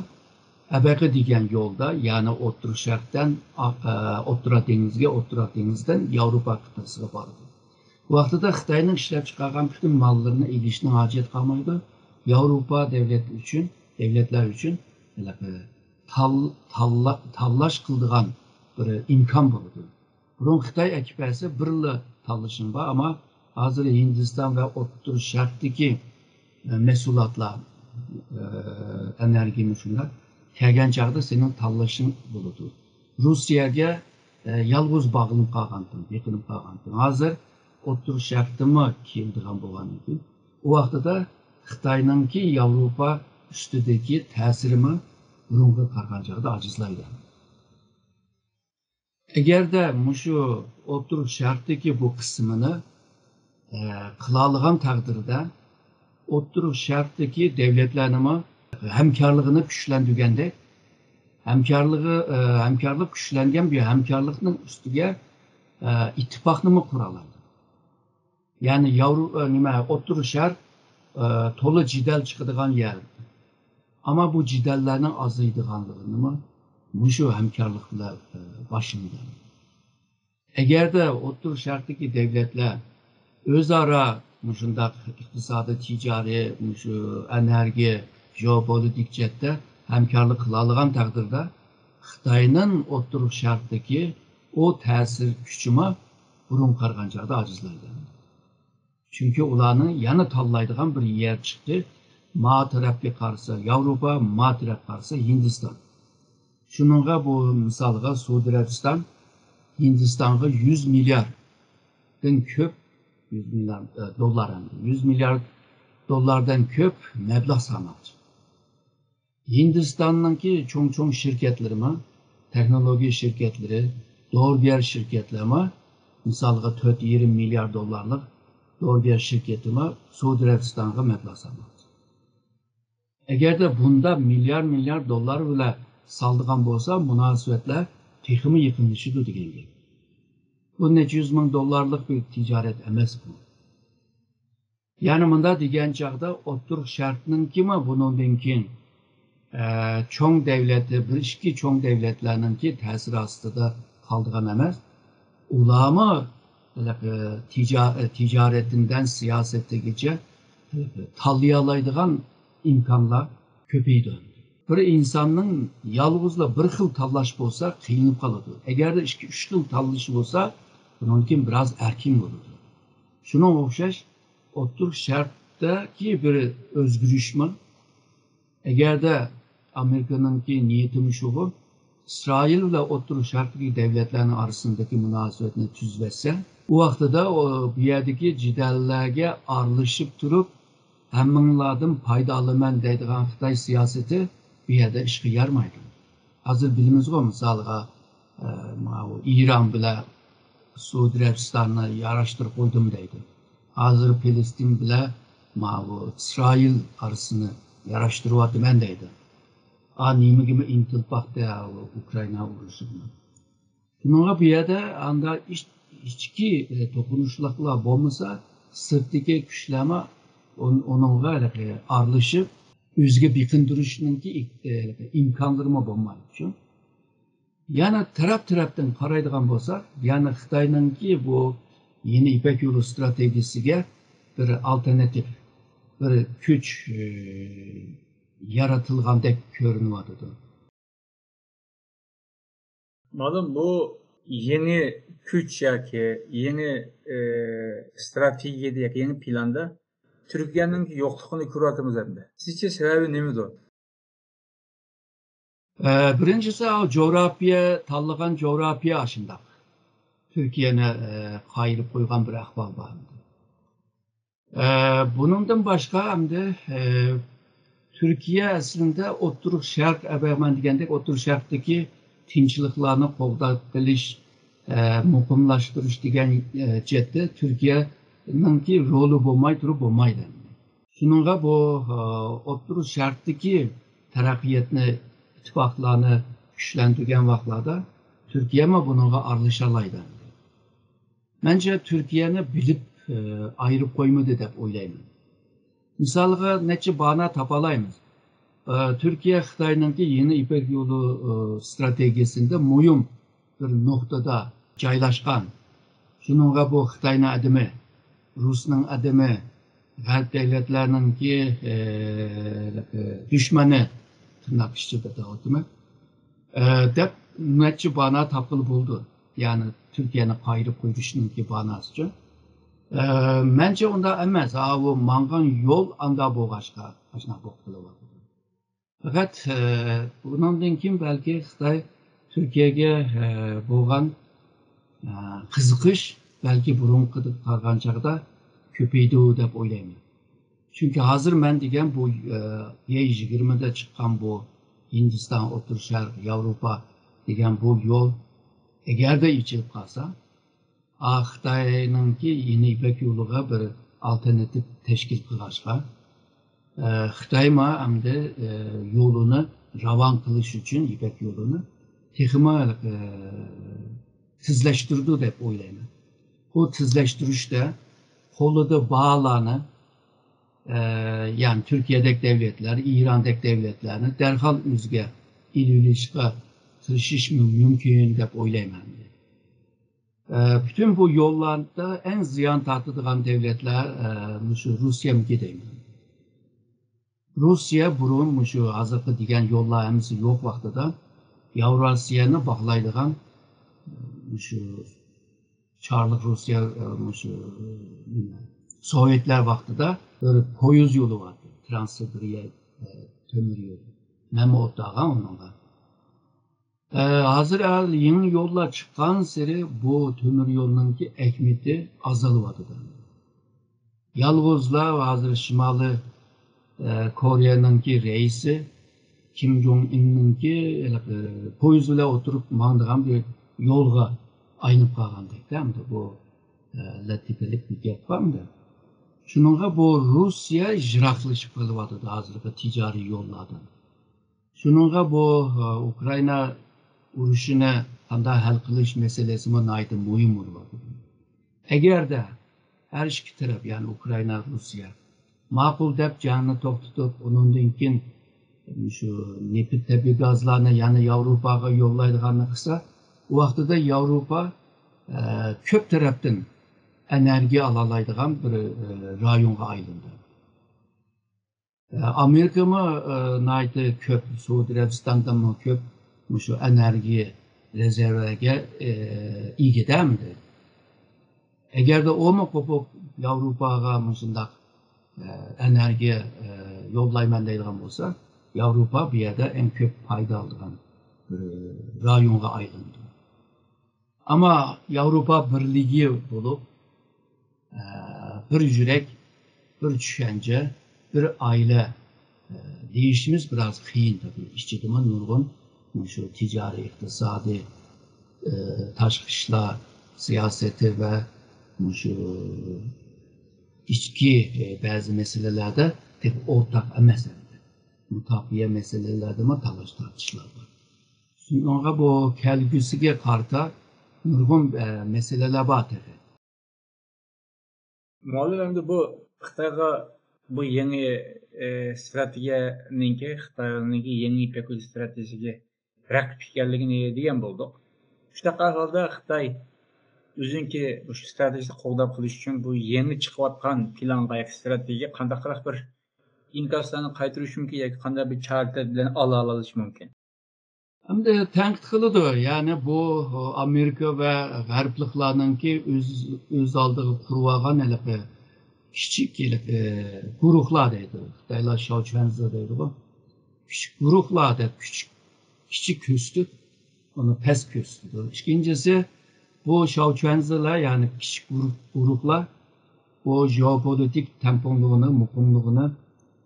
ئەبەقە دېگەن يولدا، يەنى ئوتتۇرا شەرقتىن، ئا-، ئە، ئوتتۇرا دېڭىزگە، ئوتتۇرا دېڭىزدىن ياۋروپا قىتئىسىگە بارىدۇ. بۇ ۋاقتىدا خىتاينىڭ ئىشلەپ چىقارغان پۈتۈن ماللىرىنى ئېلىشنىڭ ھاجىتى قالمايدۇ. ياۋروپا دەۋلەت ئۈچۈن، دەۋلەتلەر ئۈچۈن ھېلىقى تال-، تاللا-، تاللاش قىلىدىغان بىر ئىمكان بولىدۇ. بۇرۇن خىتاي ئەكىپ بەرسە بىرلا تاللىشىڭ بار، ئەمما ھازىر ھىندىستان ۋە ئوتتۇرا شەرقتىكى، ئە، مەھسۇلاتلار، ئە، ئېنېرگىيە مۇشۇنداق كەلگەن چاغدا سېنىڭ تاللىشىڭ بولىدۇ. روسىيەگە، ئە، يالغۇز باغلىنىپ قالغانتىڭ، بېقىنىپ قالغانتىڭ. ھازىر ئوتتۇرا شەرقتىنمۇ كېلىدىغان بولغاندىن كېيىن، ئۇ ۋاقتىدا خىتاينىڭكى ياۋروپا ئۈستىدىكى تەسىرىمۇ بۇرۇنقىغا قارىغان چاغدا ئاجىزلايدۇ. ئەگەردە مۇشۇ ئوتتۇرا شەرقتىكى بۇ قىسمىنى، ئە، قىلالىغان تەقدىردە، ئوتتۇرا شەرقتىكى دەۋلەتلەرنىمۇ ھەمكارلىقىنى كۈچلەندۈرگەندەك، ھەمكارلىقى، ئە، ھەمكارلىق كۈچلەنگەن بىر ھەمكارلىقنىڭ ئۈستىگە، ئە، ئىتتىپاقنىمۇ قۇرالايدۇ. يەنى ياۋرو-، ئە، نېمە، ئوتتۇرا شەرق، ئە، تولا جېدەل چىقىدىغان يەر. ئەمما بۇ جېدەللەرنىڭ ئازىيىدىغانلىقىنىمۇ مۇشۇ ھەمكارلىق بىلەن، ئە، باشلىنىدۇ. ئەگەردە ئوتتۇرا شەرقتىكى دەۋلەتلەر ئۆزئارا مۇشۇنداق ئىقتىسادىي، تىجارىي، مۇشۇ ئېنېرگىيە، ژېئوپولىتىك جەھەتتە ھەمكارلىق قىلالىغان تەقدىردە، خىتاينىڭ ئوتتۇرا شەرقتىكى ئۇ تەسىر كۈچىمۇ بۇرۇنقى قارىغان چاغدا ئاجىزلايدۇ. چۈنكى ئۇلارنىڭ يەنە تاللايدىغان بىر يەر چىقتى. ما تەرەپكە قارىسا ياۋروپا، ما تەرەپ قارىسا ھىندىستان. شۇنىڭغا بۇ مىسالغا سئۇدى ئەرەبىستان ھىندىستانغا يۈز مىلياردتىن كۆپ، يۈز مىليارد، ئە، دوللار ئەمدى، يۈز مىليارد دوللاردىن كۆپ مەبلەغ سالماقچى. ھىندىستاننىڭكى چوڭ-چوڭ شىركەتلىرىمۇ، تېخنولوگىيە شىركەتلىرى، دورا بېرىش شىركەتلىرىمۇ، مىسالغا، تۆت يېرىم مىليارد دوللارلىق دورا بېرىش شىركىتىمۇ سئۇدى ئەرەبىستانغا مەبلەغ سالماقچى. ئەگەردە بۇنداق مىليار-مىليار دوللار بىلەن سالىدىغان بولسا، مۇناسىۋەتلەر تېخىمۇ يېقىنلىشىدۇ دېگەن گەپ. بۇ نەچچە يۈز مىڭ دوللارلىق بىر تىجارەت ئەمەس بۇ. يەنى مۇنداق دېگەن چاغدا، ئوتتۇرا شەرقنىڭكىمۇ بۇنىڭدىن كېيىن، ئە، چوڭ دەۋلەت، بىر ئىككى چوڭ دەۋلەتلەرنىڭكى تەسىرى ئاستىدا قالىدىغان ئەمەس. ئۇلارمۇ ھېلىقى تىجا-، تىجارەتتىن سىياسەتتىگىچە ھېلىقى تاللىيالايدىغان ئىمكانلار كۆپىيىدۇ. بىر ئىنساننىڭ يالغۇزلا بىر خىل تاللاش بولسا، قىينىلىپ قالىدۇ. ئەگەردە ئىككى، ئۈچ خىل تاللىشى بولسا، بۇنىڭدىن كېيىن بىراز ئەركىن بولىدۇ. شۇنىڭغا ئوخشاش، ئوتتۇرا شەرقتىكى بىر ئۆزگىرىشمۇ، ئەگەردە ئامېرىكىنىڭكى نىيىتىمۇ شۇغۇ، ئىسرائىل بىلەن ئوتتۇرا شەرقتىكى دۆلەتلەرنىڭ ئارىسىندىكى مۇناسىۋەتنى تۈزۈۋەتسە، ئۇ ۋاقتىدا ئۇ، بۇ يەردىكى جېدەللەرگە ئارىلىشىپ تۇرۇپ، ھەممىڭلاردىن پايدا ئالىمەن دەيدىغان خىتاي سىياسىتى بۇ يەردە ئىشقا يارىمايدۇ. ھازىر بىلىمىزغۇ، مىسالغا، ئە، ماۋۇ ئىران بىلەن سئۇدى ئەرەبىستاننى ياراشتۇرۇپ قويدۇم دەيدۇ. ھازىر پەلەستىن بىلەن ماۋۇ ئىسرائىل ئارىسىنى ياراشتۇرۇۋاتىمەن دەيدۇ. ئا، نېمىگىمۇ ئىنتىلىپ باقتى، ئا، ئۇ ئۇكرائىنا ئۇرۇشىغىمۇ. شۇنىڭغا بۇ يەردە ئاندا ئىچ-، ئىچكى، ئە، توقۇنۇشلۇقلار بولمىسا، سىرتتىكى كۈچلەرمۇ ئون-، ئۇنىڭغا ھېلىقى ئارىلىشىپ، ئۆزىگە بېقىندۇرۇشنىڭكى ئىك-، ئە، ھېلىقى ئىمكانلىرىمۇ بولمايدۇ. شۇ. يەنە تەرەپ-تەرەپتىن قارايدىغان بولساق، يەنە خىتاينىڭكى بۇ يېڭى يىپەك يولى ئىستراتېگىيىسىگە بىر ئالتېرناتىپ، بىر كۈچ، ئى، يارىتىلغاندەك كۆرۈنۈۋاتىدۇ. مالۇم، بۇ يېڭى كۈچ ياكى يېڭى، ئى، ئىستراتېگىيەدە ياكى يېڭى پىلاندا تۈركىيەنىڭ يوقلۇقىنى كۆرۈۋاتىمىز ئەمدى. سىزچە سەۋەبى نېمىدۇر؟ ئە، بىرىنچىسى، ئاۋۇ جۇغراپىيە، تاللىغان جۇغراپىيە ئاشۇنداق. تۈركىيەنى، ئە، قايرىپ قويغان بىر ئەھۋال بار. ئە، بۇنىڭدىن باشقا ئەمدى، ئە، تۈركىيە ئەسلىدە ئوتتۇرا شەرق، ئەبەمەن دېگەندەك، ئوتتۇرا شەرقتىكى تىنچلىقلارنى قوغداپ قېلىش، ئە، مۇقىملاشتۇرۇش دېگەن، ئە، جەھەتتە تۈركىيەنىڭكى رولى بولماي تۇرۇپ بولمايدۇ. شۇنىڭغا بۇ، ئە، ئوتتۇرا شەرقتىكى تەرەققىياتنى، ئىتتىپاقلارنى كۈچلەندۈرگەن ۋاقىتلاردا تۈركىيەمۇ بۇنىڭغا ئارىلىشالايدۇ. مەنچە تۈركىيەنى بىلىپ، ئە، ئايرىپ قويمىدى دەپ ئويلايمەن. مىسالغا نەچچە بانا تاپالايمىز. ئە، تۈركىيە خىتاينىڭكى يېڭى يىپەك يولى، ئە، ئىستراتېگىيەسىندە مۇھىم بىر نۇقتىدا جايلاشقان. شۇنىڭغا بۇ خىتاينىڭ ئادىمى، رۇسنىڭ ئادىمى، غەرب دۆلەتلەرنىڭكى، ئە، دۈشمىنى، تىرناق ئىچىدە دەۋاتىمەن، ئە، دەپ نەچچە بانا تاپقىلى بولىدۇ. يەنى تۈركىيەنى قايرىپ قويۇشنىڭكى باناسىچۇ. ئە، مەنچە ئۇنداق ئەمەس. ھاۋۇ ماڭغان يول ئاندا بولغاچقا، ئاشۇنداق بولۇپ قېلىۋاتىدۇ. پەقەت، ئە، بۇنىڭدىن كېيىن بەلكى خىتاي تۈركىيەگە، ئە، بولغان، ئە، قىزىقىش بەلكى بۇرۇنقىغا قارىغان چاغدا كۆپىيىدۇ دەپ ئويلايمەن. چۈنكى ھازىر مەن دېگەن بۇ، ئە، يەي يىگىرمىدە چىققان بۇ ھىندىستان، ئوتتۇرا شەرق، ياۋروپا دېگەن بۇ يول ئەگەردە ئېچىلىپ قالسا، ئا، خىتاينىڭكى يېڭى يىپەك يولىغا بىر ئالتېرناتىپ تەشكىل قىلغاچقا، ئە، خىتايمۇ ئەمدى، ئە، يولىنى راۋان قىلىش ئۈچۈن يىپەك يولىنى تېخىمۇ، ئە، تېزلەشتۈرىدۇ دەپ ئويلايمەن. بۇ تېزلەشتۈرۈشتە قولىدا بارلارنى، ئە، يەنى تۈركىيەدەك دەۋلەتلەر، ئىراندەك دەۋلەتلەرنى دەرھال ئۆزىگە ئېلىۋېلىشقا تىرىشىش مۇ-، مۇمكىن دەپ ئويلايمەن. ئە، پۈتۈن بۇ يوللاردا ئەڭ زىيان تارتىدىغان دەۋلەتلەر، ئە، مۇشۇ روسىيەمىكى دەيمەن. روسىيە بۇرۇن مۇشۇ ھازىرقى دېگەن يوللار ھەممىسى يوق ۋاقتىدا ياۋراسىيەنى باغلايدىغان، مۇشۇ چارلىق روسىيە، مۇشۇ نېمە، سوۋېتلار ۋاقتىدا بىر پويىز يولى بار ئىدى، ترانسسىبىرىيە، تۆمۈر يولى. مەنمۇ ئولتۇرغان ئۇنىڭغا. ھازىر يېڭى يوللار چىققانسېرى بۇ تۆمۈر يولنىڭكى ئەھمىيىتى ئازىلىۋاتىدۇ. يالغۇزلا ھازىر شىمالىي، ئە، كورېيەنىڭكى رەئىسى كىم جوڭ ئىننىڭكى ھېلىقى پويىز بىلەن ئولتۇرۇپ ماڭىدىغان بىر يولغا ئايلىنىپ قالغاندەك ئەمدى بۇ، ئە، لەتىپىلىك بىر گەپ بارمىدى؟ شۇنىڭغا بۇ روسىيە يىراقلىشىپ قېلىۋاتىدۇ ھازىرقى تىجارىي يوللاردىن. شۇنىڭغا بۇ، ئە، ئۇكرائىنا ئۇرۇشىنى قانداق ھەل قىلىش مەسىلىسىمۇ ناھايىتى مۇھىم بولۇۋاتىدۇ. ئەگەردە ھەر ئىككى تەرەپ، يەنى ئۇكرائىنا، روسىيە ماقۇل دەپ جەڭنى توختىتىپ، ئۇنىڭدىن كېيىن شۇ نېفىت، تەبىئىي گازلارنى يەنە ياۋروپاغا يوللايدىغاننى قىلسا، ئۇ ۋاقتىدا ياۋروپا، ئە، كۆپ تەرەپتىن ئېنېرگىيە ئالالايدىغان بىر، ئە، رايونغا ئايلىنىدۇ. ئامېرىكىمۇ ناھايىتى كۆپ، سەئۇدى ئەرەبىستاندىنمۇ كۆپ مۇشۇ ئېنېرگىيە رېزېرۋىگە ئىگىدە ئەمدى. ئەگەردە ئۇمۇ قوپۇپ ياۋروپاغا مۇشۇنداق ئېنېرگىيە يوللايمەن دەيدىغان بولسا، ياۋروپا بۇ يەردە ئەڭ كۆپ پايدا ئالىدىغان بىر رايونغا ئايلىنىدۇ. ئەمما ياۋروپا بىرلىكى بولۇپ، بىر يۈرەك، بىر چۈشەنچە، بىر ئائىلە دېيىشىمىز بىراز قىيىن تېخى. ئىچىدىمۇ نۇرغۇن مۇشۇ تىجارىي، ئىقتىسادىي، تاشقى ئىشلار سىياسىتى ۋە مۇشۇ ئىچكى بەزى مەسىلىلەردە تېخى ئورتاق ئەمەس. مۇداپىئە مەسىلىلەردىمۇ تالاش-تارتىشلار بار. شۇنىڭغا بۇ كەلگۈسىگە قارىتا نۇرغۇن مەسىلىلەر بار تېخى. مۇئەللىم، ئەمدى بۇ خىتايغا بۇ يېڭى ئى، ئىستراتېگىيەنىڭكى، خىتاينىڭكى يېڭى يىپەك يولى ئىستراتېگىيەسىگە رەقىب ئىكەنلىكىنى دېگەن بولدۇق. شۇنداق ئەھۋالدا خىتاي ئۆزىنىڭكى مۇشۇ ئىستراتېگىيەسىنى قوغداپ قېلىش ئۈچۈن بۇ يېڭى چىقىۋاتقان پىلانغا ياكى ئىستراتېگىيەگە قانداقراق بىر ئىنكاسلارنى قايتۇرۇش مۇمكىن ياكى قانداق بىر چارە-تەدبىرلەرنى ئالا ئالىش مۇمكىن؟ ئەمدى تەنقىد قىلىدۇ، يەنى بۇ ئامېرىكا ۋە غەربلىكلارنىڭكى ئۆز، ئۆز ئالدىغا قۇرۇۋالغان ھېلىقى كىچىك ھېلىقى گۇرۇھلار دەيدۇ. خىتايلار شاۋچۈەنزې دەيدىغۇ. كىچىك گۇرۇھلار دەپ كىچىك، كىچىك كۆرسىتىپ، ئۇنى پەس كۆرسىتىدۇ. ئىككىنچىسى، بۇ شاۋچۈەنزېلار، يەنى كىچىك گۇرۇھ، گۇرۇھلار بۇ ژېئوپولىتىك تەڭپۇڭلۇقىنى، مۇقىملىقىنى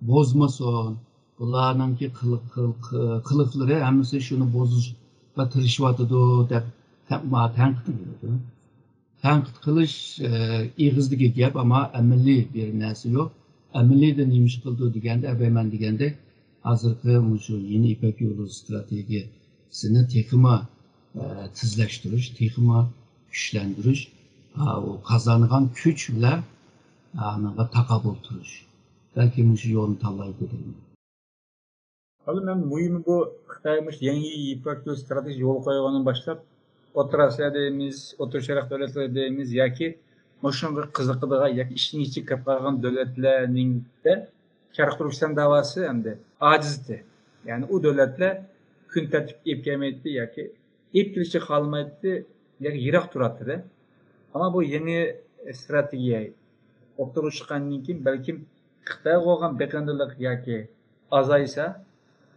بۇزمىسۇن. بۇلارنىڭكى قىلىق-، قىلىق-، قىلىقلىرى ھەممىسى شۇنى بۇزۇشقا تىرىشىۋاتىدۇ دەپ تە-، ما-، تەنقىد قىلىدۇ. تەنقىد قىلىش، ئېغىزدىكى گەپ، ئەمما ئەمەلىي بىر نەرسە يوق. ئەمەلىيدە نېمە ئىش قىلىدۇ دېگەندە، ئەبەيمەن دېگەندەك، ھازىرقى مۇشۇ يېڭى يىپەك يولى ئىستراتېگىيەسىنى تېخىمۇ تېزلەشتۈرۈش، تېخىمۇ كۈچلەندۈرۈش، ئا، ئۇ قازانغان كۈچ بىلەن ئانىڭغا تاقابىل تۇرۇش. بەلكى مۇشۇ يولنى تاللايدۇ دەيمەن. ھالى مەن مۇھىمى بۇ خىتاي مۇشۇ يېڭى يىپەك يولى ئىستراتېگىيەسى يولغا قويغاندىن باشلاپ، ئوتتۇرا ئاسىيا دەيمىز، ئوتتۇرا شەرق دۆلەتلىرى دەيمىز ياكى مۇشۇنىڭغا قىزىقىدىغان ياكى ئىشىنى ئېچىپ كەپ قالغان دۆلەتلەرنىڭدە شەرقىي تۈركىستان داۋاسى ئەمدى ئاجىزدى. يەنى ئۇ دۆلەتلەر كۈن تەرتىپكە ئېلىپ كەلمەيتتى ياكى ئېلىپ كېلىشكە خالىمايتتى ياكى يىراق تۇراتتى. ئەمما بۇ يېڭى ئىستراتېگىيە ئوتتۇرىغا چىققاندىن كېيىن بەلكىم خىتايغا بولغان بېقىندىلىق ياكى ئازايسا،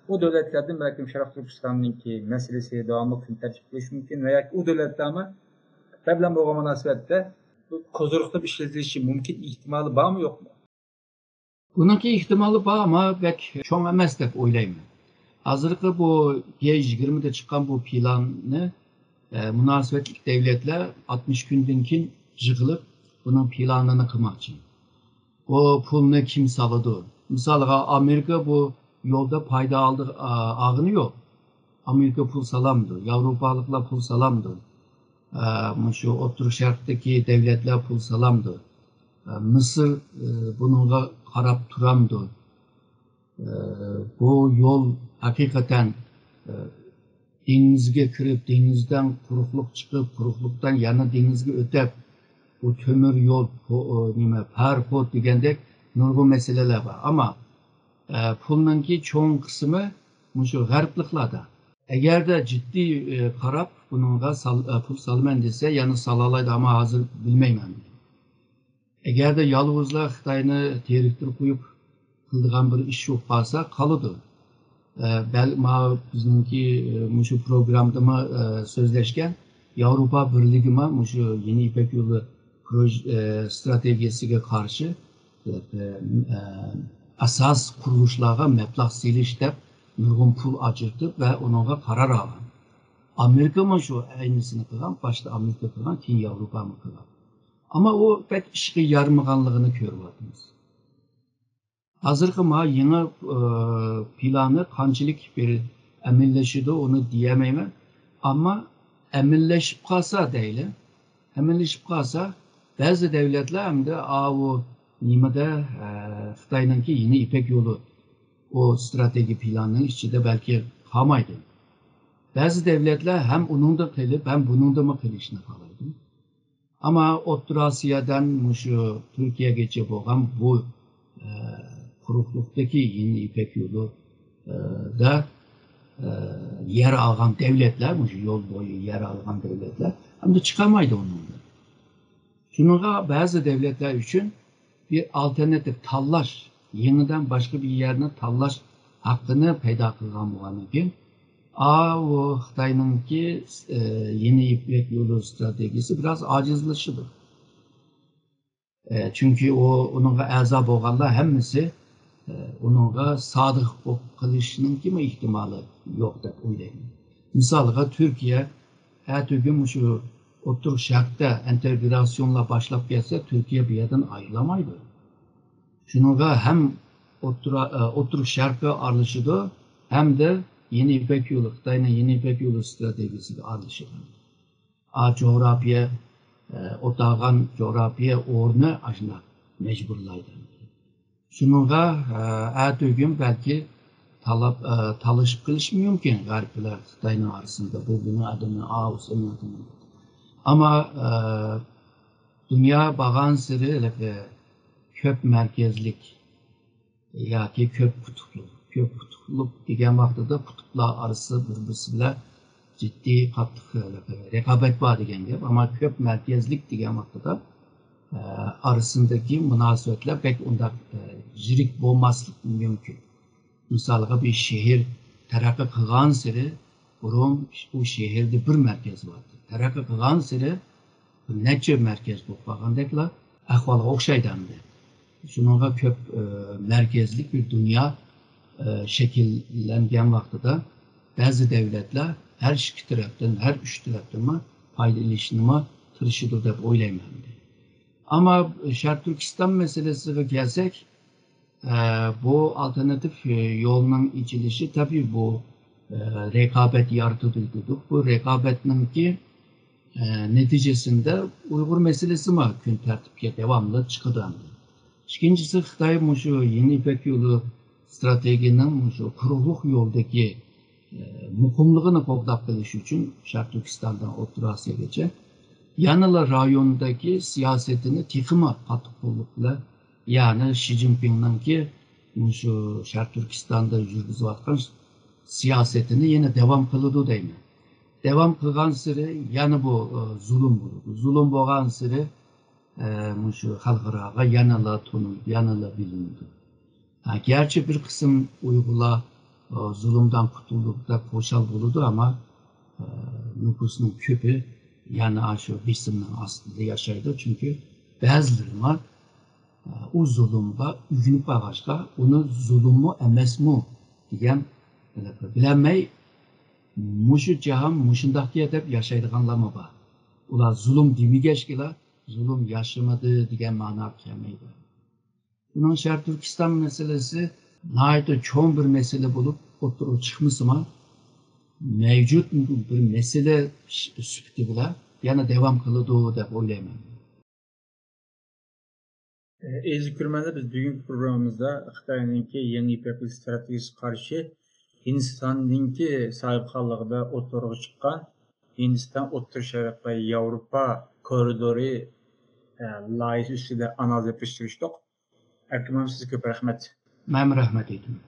ئۇ دۆلەتلەردىن بەلكىم شەرقىي تۈركىستاننىڭكى مەسىلىسى داۋاملىق كۈن تەرتىپكە كېلىشى مۇمكىن ۋە ياكى ئۇ دۆلەتلەرمۇ خىتاي بىلەن بولغان مۇناسىۋەتتە بۇ قوزۇرۇقلىنىپ ئىشلىتىلىشى مۇمكىن ئېھتىمالى بارمۇ يوقمۇ؟ بۇنىڭكى ئېھتىمالى بار، ئەمما بەك چوڭ ئەمەس دەپ ئويلايمەن. ھازىرقى بۇ جى يىگىرمىدە چىققان بۇ پىلاننى، ئە، مۇناسىۋەتلىك دەۋلەتلەر ئاتمىش كۈندىن كېيىن يىغىلىپ، بۇنىڭ پىلانىنى قىلماقچى. بۇ پۇلنى كىم سالىدۇ؟ مىسالغا، ئامېرىكا بۇ يولدا پايدا ئالدى، ئا-، ئالغىنى يوق. ئامېرىكا پۇل سالامدۇ؟ ياۋروپالىقلار پۇل سالامدۇ؟ ئا، مۇشۇ ئوتتۇرا شەرقتىكى دەۋلەتلەر پۇل سالامدۇ؟ ئا، مىسىر، ئا، بۇنىڭغا قاراپ تۇرامدۇ؟ ئا، بۇ يول ھەقىقەتەن، ئا، دېڭىزگە كىرىپ، دېڭىزدىن قۇرۇقلۇق چىقىپ، قۇرۇقلۇقتىن يەنە دېڭىزگە ئۆتۈپ، بۇ تۆمۈر يول، پو-، ئا، نېمە، پەرىخود دېگەندەك نۇرغۇن مەسىلىلەر بار. ئەمما، ئا، پۇلنىڭكى چوڭ قىسمى مۇشۇ غەربلىكلاردا. ئەگەردە جىددىي، ئە، قاراپ بۇنىڭغا سال-، ئە، پۇل سالىمەن دېسە، يەنە سالالايدۇ، ئەمما ھازىر بىلمەيمەن. ئەگەردە يالغۇزلا خىتاينى تېرىكتۈر قويۇپ قىلىدىغان بىر ئىش بولۇپ قالسا، قالىدۇ. ئە، بەل-، ما بىزنىڭكى، ئە، مۇشۇ پروگراممىدىمۇ، ئە، سۆزلەشكەن، ياۋروپا بىرلىكىمۇ مۇشۇ يېڭى يىپەك يولى پروژ-، ئە، ئىستراتېگىيەسىگە قارشى ئاساس قۇرۇلۇشلارغا مەبلەغ سېلىش دەپ نۇرغۇن پۇل ئاجرىتىپ ۋە ئۇنىڭغا قارار ئالغان. ئامېرىكىمۇ شۇ ئەينىسىنى قىلغان، باشتا ئامېرىكا قىلغان، كېيىن ياۋروپامۇ قىلغان. ئەمما ئۇ بەك ئىشقا يارىمىغانلىقىنى كۆرۈۋاتىمىز. ھازىرقى ما يېڭى، ئى، پىلانى قانچىلىك بىر ئەمەلىيلىشىدۇ، ئۇنى دېيەلمەيمەن. ئەمما ئەمەلىيلىشىپ قالسا دەيلى، ئەمەلىيلىشىپ قالسا، بەزى دەۋلەتلەر ئەمدى ئاۋۇ نېمىدە، ئە، خىتاينىڭكى يېڭى يىپەك يولى، ئۇ ئىستراتېگىيە پىلانىنىڭ ئىچىدە بەلكى قالمايدۇ. بەزى دەۋلەتلەر ھەم ئۇنىڭدا قېلىپ، ھەم بۇنىڭدىمۇ قېلىشنى خالايدۇ. ئەمما ئوتتۇرا ئاسىيادىن مۇشۇ تۈركىيەگىچە بولغان بۇ، ئە، قۇرۇقلۇقتىكى يېڭى يىپەك يولىدا يەر ئالغان دەۋلەتلەر، مۇشۇ يول بويى يەر ئالغان دەۋلەتلەر ئەمدى چىقالمايدۇ ئۇنىڭدىن. شۇنىڭغا بەزى دەۋلەتلەر ئۈچۈن بىر ئالتېرناتىپ تاللاش، يېڭىدىن باشقا بىر يەرنى تاللاش ھەققىنى پەيدا قىلغان بولغاندىن كېيىن، ئاۋۇ خىتاينىڭكى يېڭى يىپەك يولى ستراتېگىيىسى بىراز ئاجىزلىشىدۇ. ئە، چۈنكى ئۇ، ئۇنىڭغا ئەزا بولغانلار ھەممىسى، ئە، ئۇنىڭغا سادىق بولۇپ قېلىشنىڭكىمۇ ئېھتىمالى يوق دەپ ئويلايمەن. مىسالغا، تۈركىيە ئەتىگۈن مۇشۇ ئوتتۇرا شەرقتە ئىنتېگراتسىيونلار باشلاپ كەتسە، تۈركىيە بۇ يەردىن ئايرىلالمايدۇ. شۇنىڭغا ھەم ئوتتۇرا، ئە، ئوتتۇرا شەرققە ئارىلىشىدۇ، ھەمدە يېڭى يىپەك يولى، خىتاينىڭ يېڭى يىپەك يولى ستراتېگىيىسىگە ئارىلىشىدۇ. ئا، جۇغراپىيە، ئە، ئولتۇرغان جۇغراپىيە ئورنى ئاشۇنداق مەجبۇرلايدۇ. شۇنىڭغا، ئە، ئەتىگۈن بەلكى تالاپ، ئە، تالىشىپ قېلىشى مۇمكىن غەرب بىلەن خىتاينىڭ ئارىسىدا، بۇ مېنىڭ ئادىمىم، ئاۋۇ سېنىڭ ئادىمىڭ. ئەمما، ئە، دۇنيا بارغانسېرى ھېلىقى كۆپ مەركەزلىك ياكى كۆپ قۇتۇپلۇق. كۆپ قۇتۇپلۇق دېگەن ۋاقتىدا قۇتۇپلار ئارىسى بىر-بىرسى بىلەن جىددىي، قاتتىق رىقابەت بار دېگەن گەپ. ئەمما كۆپ مەركەزلىك دېگەن ۋاقتىدا، ئە، ئارىسىدىكى مۇناسىۋەتلەر بەك ئۇنداق، ئە، يىرىك بولماسلىقى مۇمكىن. مىسالغا، بىر شەھەر تەرەققىي قىلغانسېرى، بۇرۇن ئۇ شەھەردە بىر مەركەز بار ئىدى. تەرەققىي قىلغانسېرى بىر نەچچە مەركەز بولۇپ قالغاندەكلا ئەھۋالغا ئوخشايدۇ ئەمدى. شۇنىڭغا كۆپ، ئە، مەركەزلىك بىر دۇنيا، ئە، شەكىللەنگەن ۋاقتىدا بەزى دەۋلەتلەر ھەر ئىككى تەرەپتىن، ھەر ئۈچ تەرەپتىنمۇ پايدا ئېلىشنىمۇ تىرىشىدۇ دەپ ئويلايمەن ئەمدى. ئەمما شەرقىي تۈركىستان مەسىلىسىگە كەلسەك، ئە، بۇ ئالتېرناتىپ، ئە، يولنىڭ ئېچىلىشى، تەبىئىي، بۇ، ئە، رىقابەت يارىتىدۇ دېدۇق. بۇ رىقابەتنىڭكى، ئە، نەتىجىسىندە ئۇيغۇر مەسىلىسىمۇ كۈن تەرتىپكە داۋاملىق چىقىدۇ ئەمدى. ئىككىنچىسى، خىتاي مۇشۇ يېڭى يىپەك يولى ستراتېگىيىنىڭ مۇشۇ قۇرۇقلۇق يولىدىكى، ئە، مۇقىملىقىنى قوغداپ قېلىش ئۈچۈن شەرقىي تۈركىستاندىن ئوتتۇرا ئاسىياگىچە يەنىلا رايوندىكى سىياسىتىنى تېخىمۇ قاتتىق قوللۇق بىلەن، يەنى شى جىنپىڭنىڭكى مۇشۇ شەرقىي تۈركىستاندا يۈرگۈزۈۋاتقان سىياسىتىنى يەنە داۋام قىلىدۇ دەيمەن. داۋام قىلغانسېرى يەنە بۇ، ئە، زۇلۇم بولىدۇ. زۇلۇم بولغانسېرى، ئە، مۇشۇ خەلقئاراغا يەنىلا تونۇلۇپ، يەنىلا بىلىنىدۇ. ھە، گەرچە بىر قىسىم ئۇيغۇرلار، ئە، زۇلۇمدىن قۇتۇلدۇق دەپ خۇشال بولىدۇ، ئەمما، ئە، نوپۇسنىڭ كۆپى يەنە ئاشۇ بېسىمنىڭ ئاستىدا ياشايدۇ. چۈنكى بەزىلىرىمۇ، ئە، ئۇ زۇلۇمغا ئۆگىنىپ قالغاچقا، ئۇنى زۇلۇممۇ ئەمەسمۇ دېگەن بىلەلمەي، مۇشۇ جاھان مۇشۇنداقكەن دەپ ياشايدىغانلارمۇ بار. ئۇلار زۇلۇم دېمىگەچكىلا، زۇلۇم ياشىمىدى دېگەن مەنىگە كەلمەيدۇ. بۇنىڭ شەرقىي تۈركىستان مەسىلىسى ناھايىتى چوڭ بىر مەسىلە بولۇپ ئوتتۇرىغا چىقمىسىمۇ، مەۋجۇت بىر مەسىلە سۈپىتى بىلەن يەنە داۋام قىلىدۇ دەپ ئويلايمەن. ئەزىز كۆرۈرمەنلەر، بىز بۈگۈنكى پروگراممىمىزدا خىتاينىڭكى يېڭى يىپەك يولى ستراتېگىيىسىگە قارشى ھىندىستاننىڭكى ساھىبخانلىقىدا ئوتتۇرىغا چىققان ھىندىستان ئوتتۇرا شەرق ۋە ياۋروپا كورىدورى، ئە، لايىھىسى ئۈستىدە ئانالىز ئېلىپ بېرىشتۇق. ئەركىن مۇئەللىم، سىزگە كۆپ رەھمەت. مەنمۇ رەھمەت ئېيتىمەن.